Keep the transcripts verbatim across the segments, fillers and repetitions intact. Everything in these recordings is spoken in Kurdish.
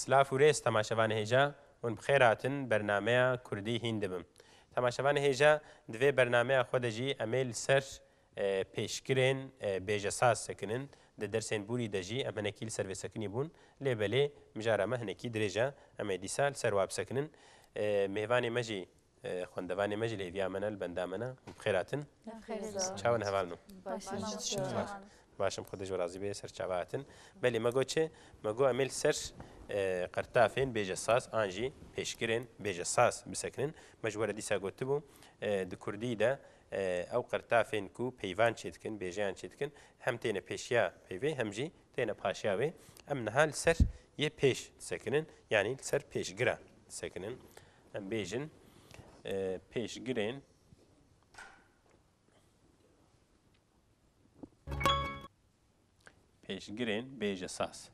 Silav û rêz temaşevanê hêja, hûn bi xêr hatin bernameya Kurdî hîn dibim. Temaşevanê hêja, di vê bernameya xwe de jî em ê li ser, e, pêşgirên, e, bêjesaz sekinin. Di dersên borî de jî em hinekî li ser vê sekinî bûn. Lê belê mijara me hinekî dirêj e. Em ê dîsa li ser wa bisekinin. E, mêvanê me jî, e, xwendevanê me jî li hêviya me ne, li benda me ne. Hûn bi xêr hatin. Bi xêr. Çawa ne hevalno? Baş. Baş. Baş im, Xwedê ji we razî bê, ser çava hatin. Belê, me got çi? Me got em ê li ser, e, qertafên bêjesaz an jî pêşgirên bêjesaz bisekinin. Me ji we re dîsa gotibû, e, di kurdî de, e, ew qertafên ku peyvan çêdikin, bêjeyan çêdikin, hem têne pêşiya peyvê, hem jî têne paşiya wê. Em niha li ser yê pêş disekinin, yanî li ser pêşgira disekinin. Em bêjin, e, pêşgirên Pêşgirên bêjesaz.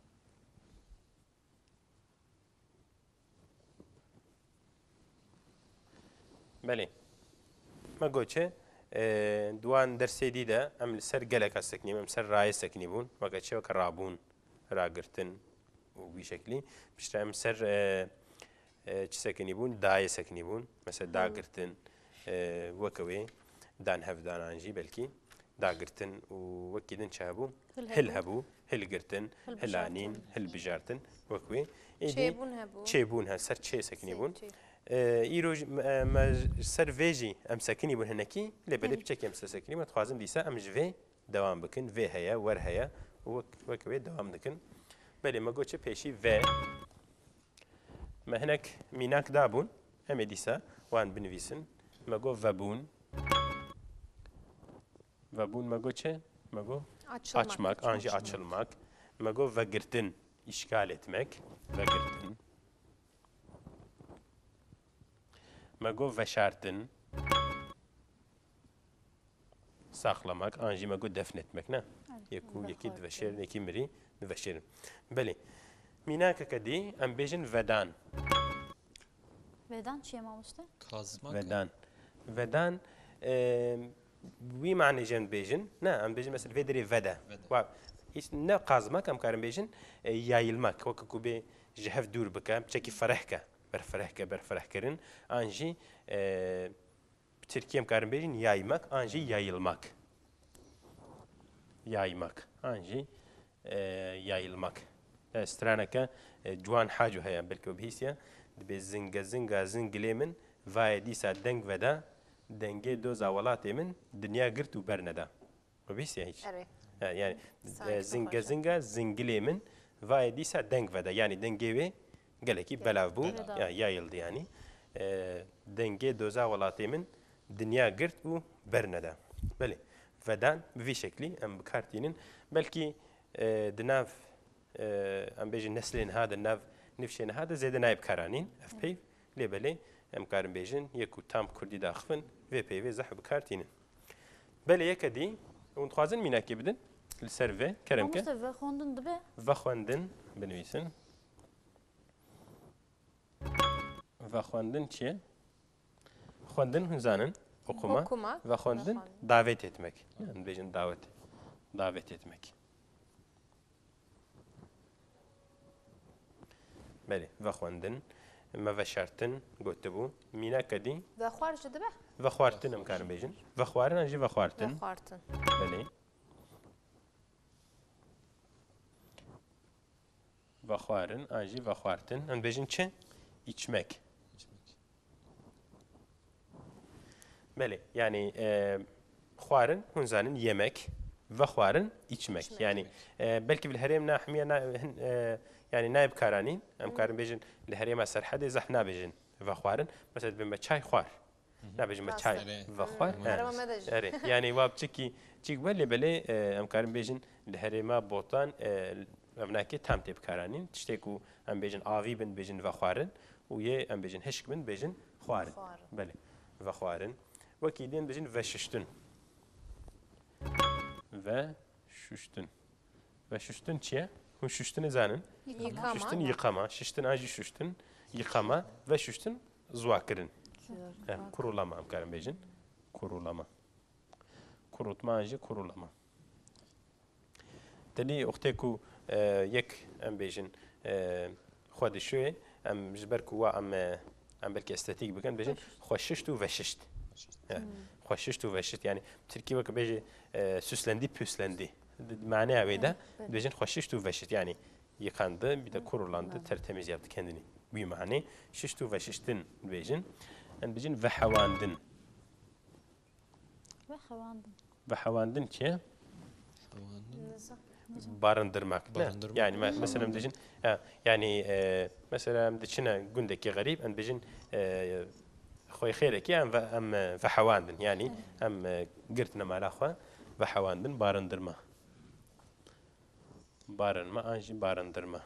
Belê. Me got çi, e, di wan dersê dî de em li ser geleka sekinîbûn, em ser rayê sekinîbûn, weke çi, weke rabûn, ragirtin û vî şeklî. Piştre em ser, e, e, çi sekinîbûn? Dayê sekinîbûn. Mesela dagirtin, e, weke wê, dan hevdanan jî belkî. Dagirtin û wekî din çi hebû? Hil Hil hebû. Hebû, hilgirtin, Hilbijartin. Hilanîn, hilbijartin, wek wê. Êdî Çêbûn hebû. Çêbûn he, ser çê sekinîbûn. Ser çê. E, îro jî me, me ser vê jî em sekinîbûn hinekî, lê belê Hı. piçekî em ser sekinîbûn. Dixwazim dîsa em ji vê dewam bikin. Vê heye, wer heye û wek, wek wê dewam dikin. Belê me got çi pêşî ve. Me hinek mînak dabûn. Em ê dîsa wan binivîsin. Me got vebûn. Vebûn me got çi? Me got Açılmak. Açmak, an jî açılmak. Me got vegirtin, işgal etmek. Vegirtin. Me got veşartin. Saxlamak, an jî me got defnetmek, ne? Evet. Yekû, yekî diveşêrin, yekî mirî diveşêrin. Belê. Mînakeke dî, em bêjin vedan. Vedan çi ye mamoste? Kazmak. Vedan. Vedan, e, wî manê jî em dibêjin. Ne, em dibêjin mesela vê derê vede. Vede. Wa, hiç ne kazmak, em karin bêjin, e, yayılmak. Weke ku bê ji hev dûr bike, piçekî fereh ke, berfereh ke, berferehkirin. An jî, e, Bi tirkî em karin bêjin yaymak, an jî yayılmak. Yaymak, an jî, e, yayılmak. E, straneke, e, Ciwan Haco heye, belkî we bihîstiye. Dibê zinge zinga zingilê min, vayê dîsa deng veda, dengê doza welatê min, dinya girt û berneda. We bihîstiye hîç? Erê. Ha, yani, Sanki e, zinge xweş e. zinga zingilê min, vayê dîsa deng veda. Yani dengê wê gelekî belav bû. Belav. Ya, yayıldı yani. E, dengê doza welatê min dinya girt û berneda. Belê. Vedan bi vî şeklî em bi kar tînin. Belkî, e, di nav, e, em bêjin neslê niha de, nav nifşê niha de zêde nayê bikaranîn ev peyv. Lê belê em karin bêjin, yek û tam kurdî daxivin, vê peyvê zehf bi kar tînin. Belê yeke dî, hûn dixwazin mînakê bidin li ser vê, kerem ke. Mamoste, vexwendin dibe? Vexwendin binivîsin. Vexwendin çi ye? Xwendin hûn zanin, okuma. Okuma. Vexwendin, Vexwendin. davet etmek. Yani bêjin davet. Davet etmek. Belê, vexwendin. Me veşartin gotibû. Mînaka dî? Vexwar jî dibe? Vexwartin em karin bêjin. Vexwarin an jî vexwartin. Vexwartin. Belê. Vexwarin an jî vexwartin. Em bêjin çi? İçmek. Belê, yani, e, xwarin, hûn zanin, yemek, vexwarin, içmek. İçmek. Yani, e, belkî li herêm na hemiya na, hin, e, yani nayê bikaranîn, em karin bêjin, li herêma Serhedê zehf nabêjin vexwarin. Mesela dibê me çay xwar. Nabêjin me Rast. çay Erê. vexwar. Hmm. Erê. Herêma me de jî. Erê, yani wa biçikî çîk be lê belê, e, em karin bêjin, li herêma Botan, e, Ev nakê tam tê bikaranîn. Tiştê ku em bêjin avî bin, bêjin vexwarin û yê em bêjin hişk bin, bêjin xwarin. Xwarin. Belê, vexwarin. Wekî din bêjin veşiştin. Veşiştin. Veşiştin çi ye? Hûn şiştinê zanin? Yıkama. Şiştin yıkama. Şiştin an jî şiştin. Yıkama. Veşiştin ziwakirin. Ziwakirin. Em, kurulama em karin bêjin. Kurulama. Kurutma an jî kurulama. Tenê wextê ku, e, yek, em bêjin, e, Xwe dişoyê, em ji ber ku wa em, e, em belkî estetîk bikin, bêjin xweşişt û veşişt. He, xweşişt û veşişt. Yani tirkî wek bêjî, e, süslendi, püslendi. Di, di maneya wê de dibêjin xweşişt û veşişt. Yani yıkandı, bir de kurulandı, tertemiz yaptı kendini. Wî manê şişt û veşiştin dibêjin. Em dibêjin vehewandin. Vehewandin. Vehewandin çi ye? Hewandin. Barındırmak, ne? Barındırmak. Yani me-, mesela em dibêjin, ha, yani, e, mesela em diçine gundekî xerîb, em dibêjin, e, xwê xêrekî em ve-, em, e, vehewandin. Yani em, e, girtine mala xwe, vehewandin, barındırma. Barınma an jî barındırma.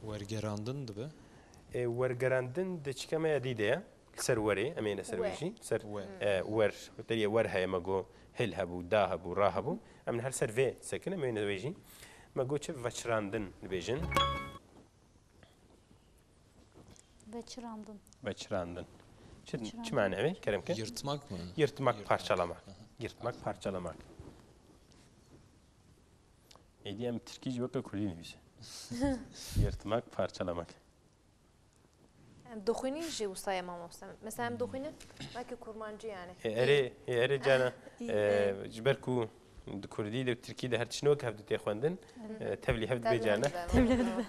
Wergerandin dibe? E, wergerandin di çika me ya dî de ye. Li ser werê, em ê ne ser wê jî. Ser, e, wer. Te yê wer heye, me got hil hebû, da hebû, ra hebû. Em ne her ser vê sekin, em ê ne wê jî. Me got çi veçirandin dibêjin. Veçirandin. Veçirandin. Çi, çi mane wê? Kerem ke? Yırtmak mı? Yırtmak, parçalamak. Aha. Yırtmak, parçalamak. Êdî em tirkî jî weke kurdî nivîse. Yırtmak, parçalamak. Yani doxwînî jî wisa ye mamoste. Mesela em doxwînin, belkî kurmancî yani. E, erê, e, erê cana, e, ji ber ku di kurdî de, tirkî de her tişt ne wek hev du tê xwendin, e, tevlî hev dibe cana.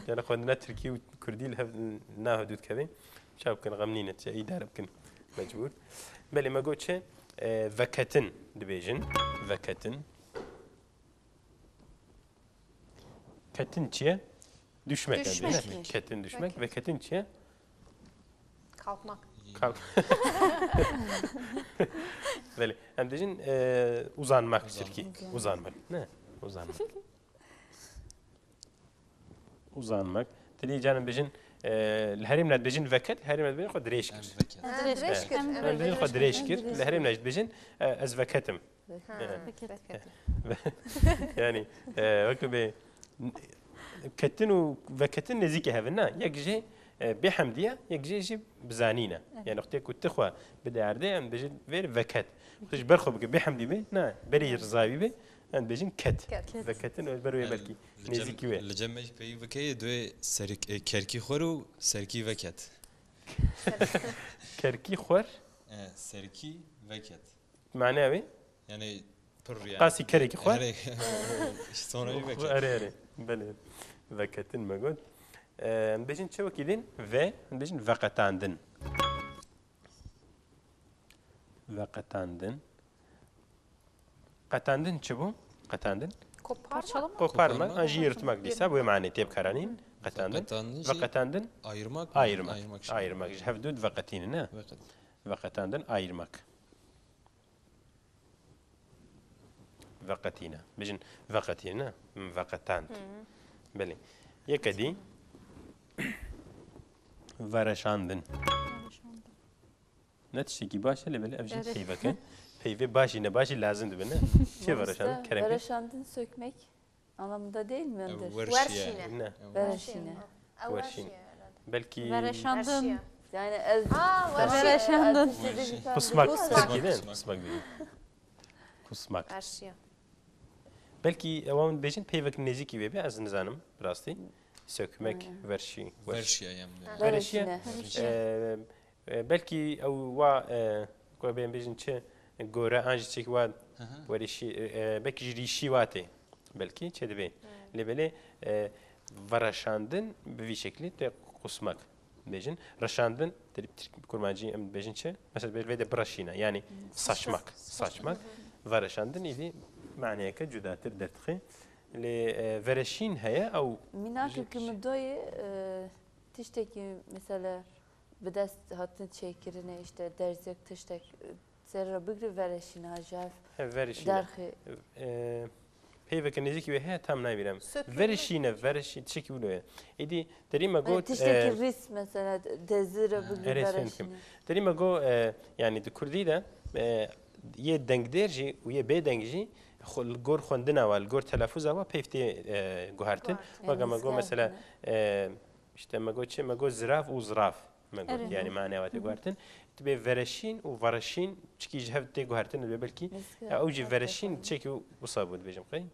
Cana xwendina tirkî û kurdî li hev, nav hev du dikeve. Çav bikin, xem nîne, çi îdare bikin. Mecbûr. Belê me got çi? E, veketin dibêjin. Veketin. Ketin çi ye? Düşmek yani, değil mi? Düşmek. Ketin düşmek. Ve ketin çi ye? Kalkmak. Kalk. Belê. Em dibêjin, e, uzanmak bi tirkî. Uzanmak. Uzanmak. Ne? Uzanmak. Uzanmak. Dilî canim dibêjin, e, li herêmna dibêjin veket, li herêmna dibêjin xwe dirêj kir. Em veket. Ha, dirêj kir. Em dibêjin xwe dirêj kir. Li herêmna jî dibêjin, e, ez veketim. Ha, evet. Veketim. Yani, e, wekî bê, ketin û veketin nêzîkî hev in, na? Yek jê, e, bêhemdî ye, yek jê jî bizanîn e. Evet. Yani, wextê ku tu xwe bide erdê, em dibêjin vêr veket. Wextê ji ber xwe bike, bêhemdî be, na, berî rizayî be, em dibêjin ket. Ket. Veketin, ber wê belkî nêzîkî wê. Li cem me jî peyî bike, duyê serik-, e, kerkî xwer û serkî veket. Kerkî xwer? E, serkî veket. Maneya wê? Yani pir yani. Qasî kerekî xwe? Erê. Sonra bir veket. Erê, erê. Belê. Veketin me got. Em bêjin çi wekî din? Ve, em bêjin veqetandin. Veqetandin. Qetandin çi bû? Qetandin? Koparma. Parçalama. Koparma. Koparma. An jî yırtmak dîsa, wê manê tê bikaranîn. Qetandin. Veqetandin jî veqetandin. Ayırmak mı? Ayırmak. Ayırmak. Ayırmak. Ji hev du veqetînin, ne? Veqet. Veqetandin, ayırmak. Veqetîne. Bêjin veqetîne, ne? Veqetand. Hı hı. Belê. Yeke dî. Vereşandin. Vereşandin. Ne tiştekî baş e, lê belê ev jî peyveke. Peyvê baş jî ne baş jî lazim dibe, ne? Çi vereşandin? Kerem ke? Vereşandin sökmek anlamında değil mi? Ev werşî ye. Ne. Werşî ne? Ew werşî ye herhalde. Belkî vereşandin. Erşiye. Yani ez... Aa, werşî. Vereşandin. Qusmak, qusmak değil mi? Qusmak değil. Qusmak. Erşiye. Belkî ewan bêjin peyvek nêzîkî wê be, ez nizanim, rastî. Sökmek, verşî, verş-, verşiye, yani. Verşiye. Verşiye. E, e, belkî ew wa, e, ku em bêjin çi, gore an jî çek wa, hı hı, werişî, e, e, belkî ji rîşî wa tê. Belkî çi dibê. Hı. Lê belê, e, vereşandin bi vî şeklî tê qusmak. Bêjin. Reşandin, te dî bi tirk-, bi kurmancî em dibêjin çi? Mesela, vê de bireşîne, yani saçmak, saçmak. Hı hı. Vereşandin, îdî maneyeke cudatir derdixe. Lê, e, vereşîn heye, ew... Mînakê ji-, ku min doyê, e, tiştekî, mesela, bi dest hatin çêkirinê, işte, derzek tiştek, e, Serra bigri vereşîna ji hev. He, vereşîne. Derxê. E, peyveke nêzîkî wê heye, tam nabînim. Sökülmek. Vereşîne, vereşî, tiştekî wilo ye. Êdî derî me got, tiştekî, e, rîs mesela, dezî re bigri vereşîne. Erê, fêm kim. Derî me got, e, yani di kurdî de, e, yê dengdêr jî û yê bêdeng jî xwe, li gor xwendina wa, li gor telafûza wa peyv tê, e, guhertin. Guhertin. Weke me got mesela, e, işte me got çi? Me got zirav û zirav. Me got, erê, yani maneya wê tê guhertin. Dibê vereşîn û vereşîn, çikî ji hev tê guhertin, dibê belkî. Ya, ew jî vereşîn, çekî wisa bû, dibêjim qey.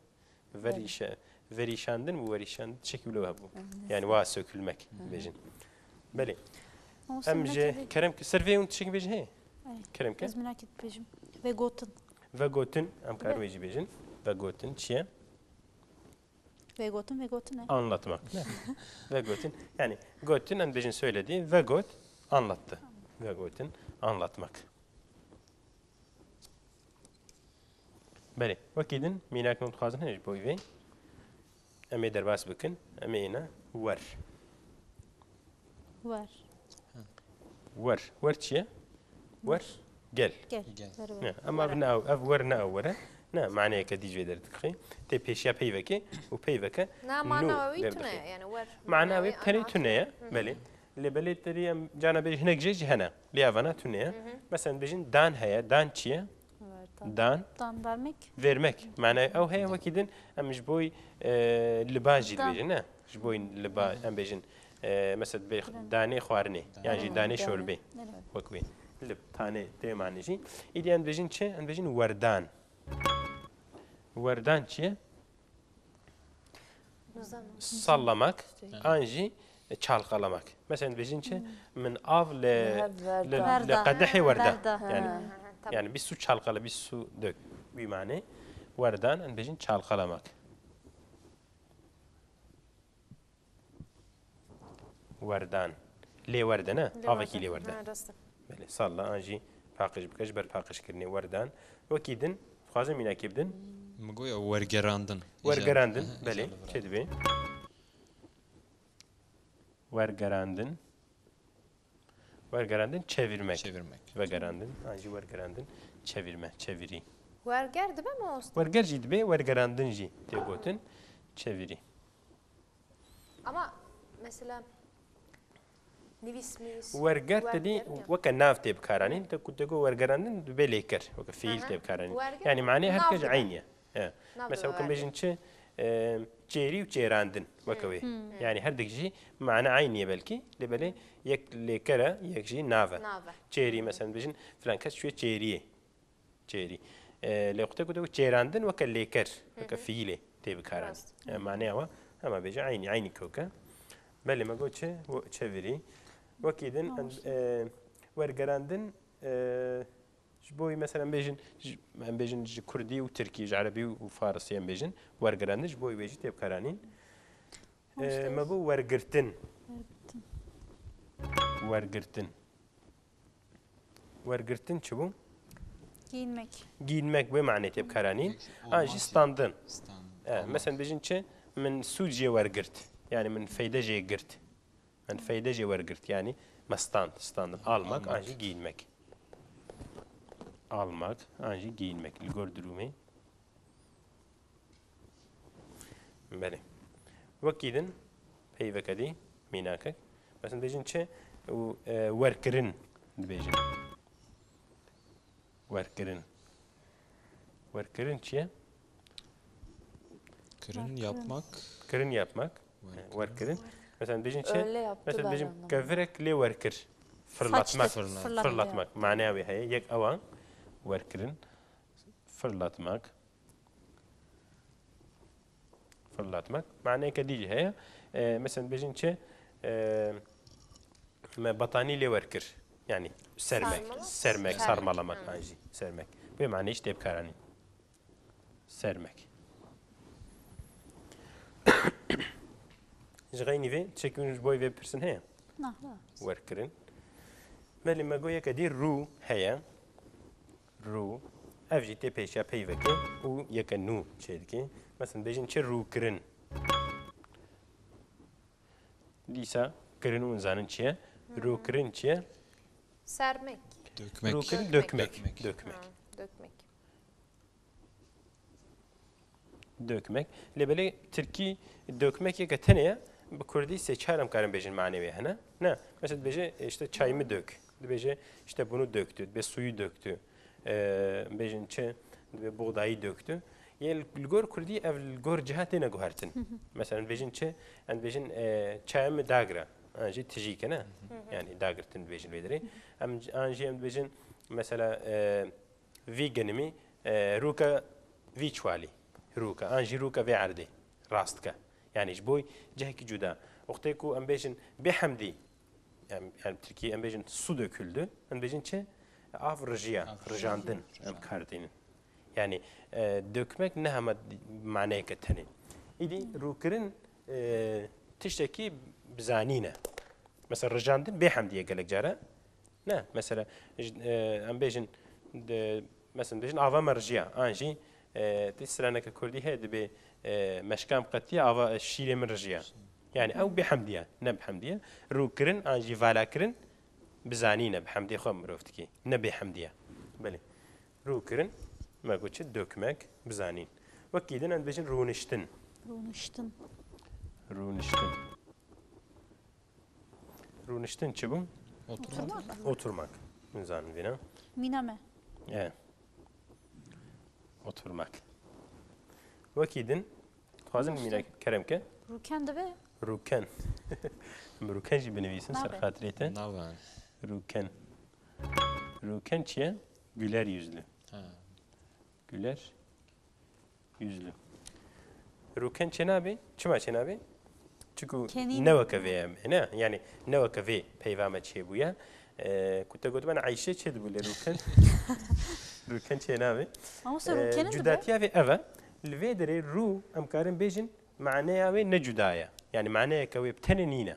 Verîşe, Verîşandin û werîşandin tiştekî wilo hebû. Yani wa sökülmek dibêjin. Belê. Ama sen Em ne jê kadar- kerem ki ser vê hûn tiştekî bêjin heye? Ay, Kerem ke? Ez merak et bêjim. Vegotin. Vegotin, em karin wê jî bêjin. Vegotin çi ye? Vegotin, vegotin e. Anlatmak. Ne? Vegotin. Yani gotin, em bêjin söyledi. Vegot, anlattı. Vegotin, anlatmak. Belê. Wekî din mînak hûn dixwazin hene ji bo vê. Em ê derbas bikin. Em ê yine wer. Wer. Wer. Wer çi ye? Wer. Gel. Gel. Gel. Wer, wer. Ne, ama ev ne ew, ev wer ne ew wer e. Ne, maneyeke dî jê derdixî. Tê pêşiya peyvekê û peyveke Na, nû mana wî derdixî. Tune ye, yani wer. Mana wî Mana wî tenê ana. Tune ye. Belê. Lê belê terî em cana bêjin hinek jê jî hene. Lê evana tune ye. Mesela bêjin dan heye. Dan çi ye? Verdan. Dan. Dan vermek. Vermek. Mane ew heye wekî din em ji bo, e, liba jî Dan. Dibêjin, ne? Ji bo liba em bêjin, e, mesela dibê danê xwarinê. Yan jî danê şorbê. Wek wê. Lib, tanê tê mane jî. Îdî em dibêjin çi? Em dibêjin werdan. Werdan çi ye? Sallamak, an jî çalkalamak. Mesela dibêjin çi? Min av li, li, li qedehê werda. Werda. Yani, yani bir su çalkala, bir su dök. Wî mane. Werdan, em dibêjin çalkalamak. Werdan. Lê werde ne? Avekî lê werde. Ha, rast e. Belê, salla an jî paqij bike ji ber paqijkirinê werdan. Wekî din, dixwazin mînakê bidin. Min goya wergerandin. Wergerandin, belê. Çê dibê? Wergerandin. Wergerandin, çevirmek. Çevirmek. Vegerandin, an jî wergerandin, çevirme, çevirî. Werger dibe mi usta? Werger jî dibe, wergerandin jî tê gotin, çevirî. Ama mesela nivîs, nivîs, Werger te dî werger ya. Weke nav tê bikaranîn, te ku te got wergerandin dibe lêker, weke fiil tê bikaranîn. Werger Yani manê her nav kes dibe. Eynî ye. He. Nav Mesela dibe weke werger. Bêjin çi? E, çêrî û çêrandin, weke wê. Yani her dik jî mane eynî ye belkî, lê belê yek lêker e, yek jî nav e. Nav e. Çêrî, mesela bêjin filan kes çûye çêriyê. Çêrî. E, lê qute ku te got çêrandin weke lêker, weke fiilê tê bikaranîn. Rast. E, maneya wa hema bêje eynî, eynî kök e. Belê me got çi? Wo-, çevirî. Wekî din, e, wergerandin, e, ji bo wî mesela em bêjin, ji, em bêjin ji kurdî û tirkî, ji erebî û farisî em bêjin, wergerandin ji bo wî wê jî tê bikaranîn. E, me bû wergirtin. Wergirtin. Wergirtin. Wergirtin çi bû? Giyinmek. Giyinmek wê manê tê bikaranîn. Peki, An olmak jî ya. Standin. Standin. E, Olmak. Mesela bêjin çi? Min sûd jê wergirt. Yani min feyde jê girt. Min feyde jê wergirt. Yani me stand, standin. Almak, Almak. An jî giyinmek. Almak, an jî giyinmek. Li gor durumê. Belê. Wekî din peyveke dî mînakek. Mesela dibêjin çi? Û, e, werkirin dibêjin. Werkirin. Werkirin çi ye? Kirin, Werkirin. Yapmak. Kirin yapmak. Werkirin. Werkirin. Mesela dibêjin çi? Öyle yaptı Mesela ben dibêjin onu. Kevirek lê werkir. Fırlatmak. Saçtı. Fırlat. Fırlatmak. Fırlatmak. Maneya wê heye. Yek ewa werkirin. Fırlatmak. Fırlatmak. Maneyeke dî jî heye. E, mesela bêjin çi? E, me batanî lê werkir. Yani sermek. Sarmalamak. Sermek, Sermek. Sarmalamak an jî. Sermek. Vê maneyê jî tê bikaranîn. Sermek. Ji xeynî vê, çekî ji bo vê pirsin heye? Na, na. Werkirin. Belê me got yeke dî rû heye. Rû. Ev jî tê pêşiya peyvekê û yeke nû çêdikê. Mesela bêjin çi rûkirin. Dîsa kirin û zanin çi ye? Rûkirin çi ye? Sermek. Dökmek. Rûkirin dökmek. Dökmek. Dökmek. Ha, dökmek. Dökmek. Lê belê tirkî dökmek yeke tenê ye, bi kurdî sê çar em karin bêjin manê wê hene. Ne? Mesela dibêje, işte çayımı dök. Dibêje, işte bunu döktü. Dibê suyu döktü. Ee, bêjin çi? Dibê buğdayı döktü. Yê li gor kurdî ev li gor ciha têne guhertin. Mesela dibêjin çi? Em dibêjin, e, çayımı dagira. An jî tijî ke ne? Yani dagirtin dibêjin vê derê. Em, an jî em dibêjin mesela, e, Vî genimî, e, rûka vî çwalî. Rûka. An jî rûka vê erdê. rast dike. Yani ji bo cihekî cuda. Wextê ku em bêjin bêhemdî, em, yani Tirkî em bêjin su döküldü, em bêjin çi? Av rijiya, Av rijandin, rijandin em kar tînin. Yani, e, dökmek ne hema maneyeke tenê. Îdî rûkirin, e, tiştekî bizanîn e. Mesela rijandin bêhemdî ye gelek cara. Ne, mesela, ji, e, em bêjin, de, mesela, dibêjin ava me rijiya, an jî, e, tê straneke kurdî heye, dibê, e, meşka min qetiya, ava, e, şîrê min rijiya. Yani ew bêhemdî ye, ne bihemdî ye. Rûkirin, an jî valakirin, bizanîn e, bi hemdê xwe mirov dikê, ne bêhemdî ye. Belê. Rûkirin, me got çi? Dökmek, bizanîn. Wekî din em dibêjin rûniştin. Rûniştin. Rûniştin. Rûniştin çi bû? Oturmak. Oturmak. Nizanim vîna. Mîna me. E. Oturmak. Wekî din, dixwazim Rûniştin. Mîna kerem ke. Rûken dibe. Rûken. Em rûken jî binivîsin ser Nabe. Xatirê te. Nabe. Rûken. Rûken çi ye? Güler yüzlü. Ha. Güler yüzlü. Rûken çênabê. Çima çênabê? Çiku Kenîn. Ne weke vê em, ne? Yani ne weke vê peyva me çêbûye. Ee, ku te got bana Ayşe çê dibû lê rûken. Rûken çênabê. Ama se Ee, rûkenin dibe. Cudatiya vê ev e. Li vê derê rû em karin bêjin maneya wê ne cuda ye. Yani maneyeke wê bi tenê nîne.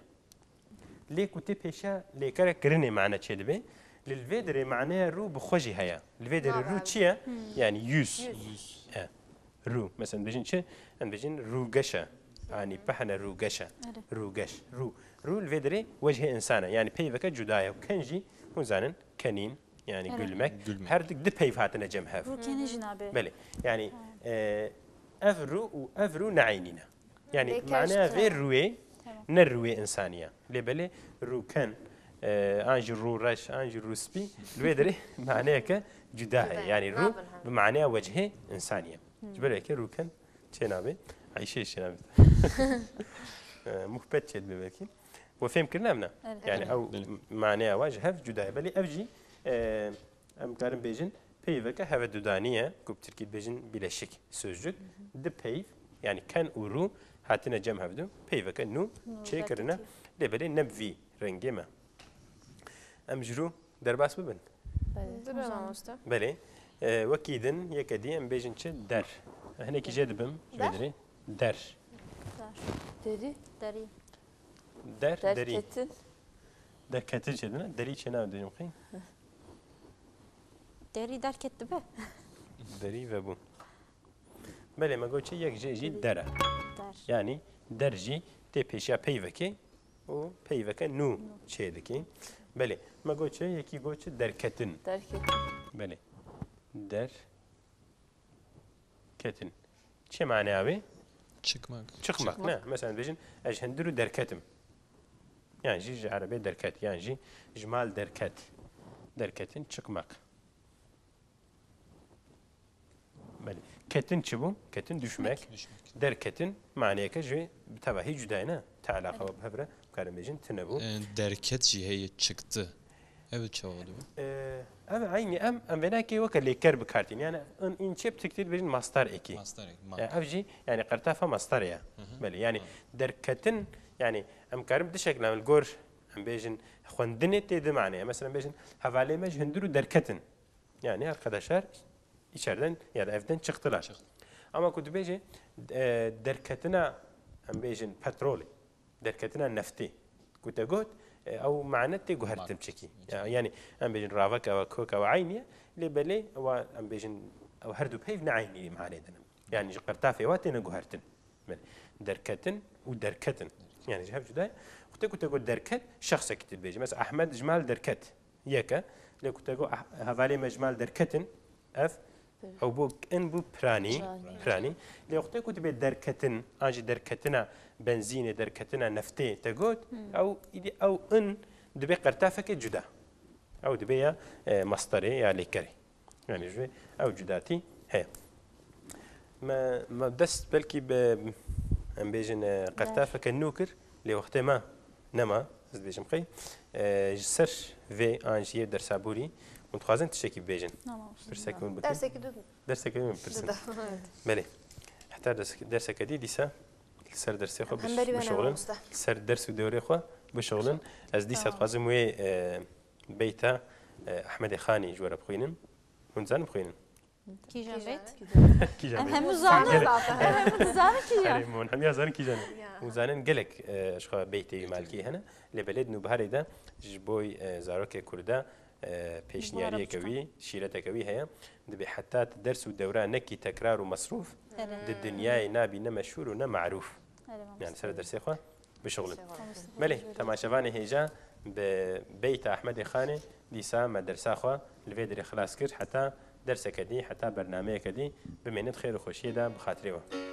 Lê ku tê pêşiya lêkere kirinê mane çêdibe, li vê derê maneya rû bi xwe jî heye. Li vê derê Nabe rû ev. Çi ye? Hmm. Yani yüz. Yüz. E, rû. Mesela dibêjin çi? Em dibêjin rûgeş e. Anî pehne rûgeş e. Erê. Rûgeş. Rû. Rû li vê derê wecihê însan e. Yani peyveke cuda ye. Ken jî hûn zanin kenîn, yani Erê. Gülmek. Gülmek. Her du, du peyv hatine cem hev. Rûkenî jî nabe. Belê. Yani, Ha. e, ev rû û ev rû ne eynî ne. Yani Lê maneya kerş vê tune. Rûyê Tamam. Ne rûyê însanî ye. Lê belê rûken, e, an jî rûreş, an jî rûspî, li wê derê maneyeke cuda heye. Cuda ye. Yani rû Nabin hev. Bi maneya wecihê însanî ye. Hmm. Ji ber wekî rûken çênabê, Ayşe çênabê. E, muhbet çêdibe belkî. We fêm kirin em ne? Evet. Yani Evet. Ew Belê. Maneya wa ji hev cuda ye. Belê ev jî, e, Em karin bêjin peyveke hevedudanî ye, ku bi tirkî dibêjin bileşik sözcük. Di peyv, yani ken û rû hatine cem hevdu, peyveke nû Nû çêkirine. Vekirî. Lê belê ne bi vî rengê me. Em ji rû derbas bibin? Belê. Dibe mamoste. Belê. E, wekî din, yeke dî em bêjin çi? Der. Hinekî jê dibim, ji vê Der? Derê. Der. Der. Derî. Derî. Der, derî. Derketin. Derketin çêdine, derî çênabin dibêjim xey. Derî derket dibe. Derî vebû. Belê me got çi yek jê jî der e. Der. Yani der jî tê pêşiya peyvekê û peyveke nû çêdikî. Belê me got çi yekî got çi derketin. Derketin. Belê. Der. Ketin. Çi maneya wê? Çıkmak. Çıkmak, Çıkmak. Ne? Mesela dibêjin, ez ji hundirû derketim. Yan jî ji erebê derket, yan jî ji mal derket. Derketin, çıkmak. Belê. Ketin çi bû? Ketin düşmek. Düşmek. Derketin maneyeke ji wê bi tevahî cuda ye, ne? Te eleqa bi hev re, karin bêjin, tune bû. E, derket jî heye, çıktı. Ev çawa dibe? Ee, ev eynî em, em vênakê weke lêker bi kar tînin. Yani in, în çê bi tirkî dibêjin mastar eki. Mastar eki, Ee, ev jî yani qertafa mastar ya. Hı hı. Belê, yani Ha. derketin, yani em karin bi du şeklan li gor em bêjin xwendinê tê di maneye. Mesela em bêjin hevalê me ji hundirû derketin. Yani arkadaşlar içeriden ya da evden çıktılar. Çıktı. Ama ku dibêje, e, derketina, em bêjin petrolê, derketina neftê. Ku te got, e, ew mane tê guhertin Bak. Çekî. Ya, yani em bêjin ravek ew, kok ew eynî ye, lê belê ew em bêjin ew her du peyv ne eynî manê dine. Yani ji qertafê wa têne guhertin. Belê. Derketin û derketin. Yani ji hev cuda ye. Ku te, ku te got derket, şexsekî tu dibêjî. Mesela Ahmed ji mal derket. Yek e. Lê ku te got, ah, hevalê me ji mal derketin, ev, ew bû, in bû piranî, Piranî. Piranî. Lê wextê ku dibê derketin, an jî derketina benzînê, derketina neftê te got, Hmm. ew, îdî ew in dibê qertafeke cuda. Ew dibê ya, e, mastarê ya lêkerê. Yani ji vê ew cudatî heye. Me, me dest belkî bi, em bêjin, e, Der. Qertafeke nû kir, lê wextê me nema, ez dibêjim xey, e, ji ser vê an jî yê dersa borî, hûn dixwazin tiştekî bibêjin? Tamam. Pirsek hûn bikin. Dersekî du. Dersekî hûn bipirsin. Du da, evet. Belê. Heta ders-, derseke dî dîsa Li ser dersê xwe biş-, bişuxulin. Li ser ders û dewrê xwe bişuxulin. Ez dîsa dixwazim wê, e, beyta, e, Ehmedê Xanî ji we re bixwînim. Hûn dizanin bixwînin? Kîjan beyt? Kîjan beyt? Em hemû zanin. Gelek. Em hemû dizanin kîjan. Erê, hûn hemiya zanin kîjan e. Hûn zanin gelek, e, ji xwe beytê wî malkî hene. Lê belê di Nûbiharê de ji bo, e, zarokê Kurda, e, pêşniyariyeke wî, şîreteke wî heye. Dibê heta tu ders û dewra nekî tekrar û mesrûf, di dinyayê nabî ne meşhûr û ne marûf. Erê, mamoste. Yani ser dersê xwe bişuxulin. Belê, temaşevanê hêja bi beyta Ehmedê Xanê dîsa me dersa xwe li vê derê xilas kir. Heta derseke dî, heta bernameyeke dî bimênit xêr û xweşiyê de bi xatirê we.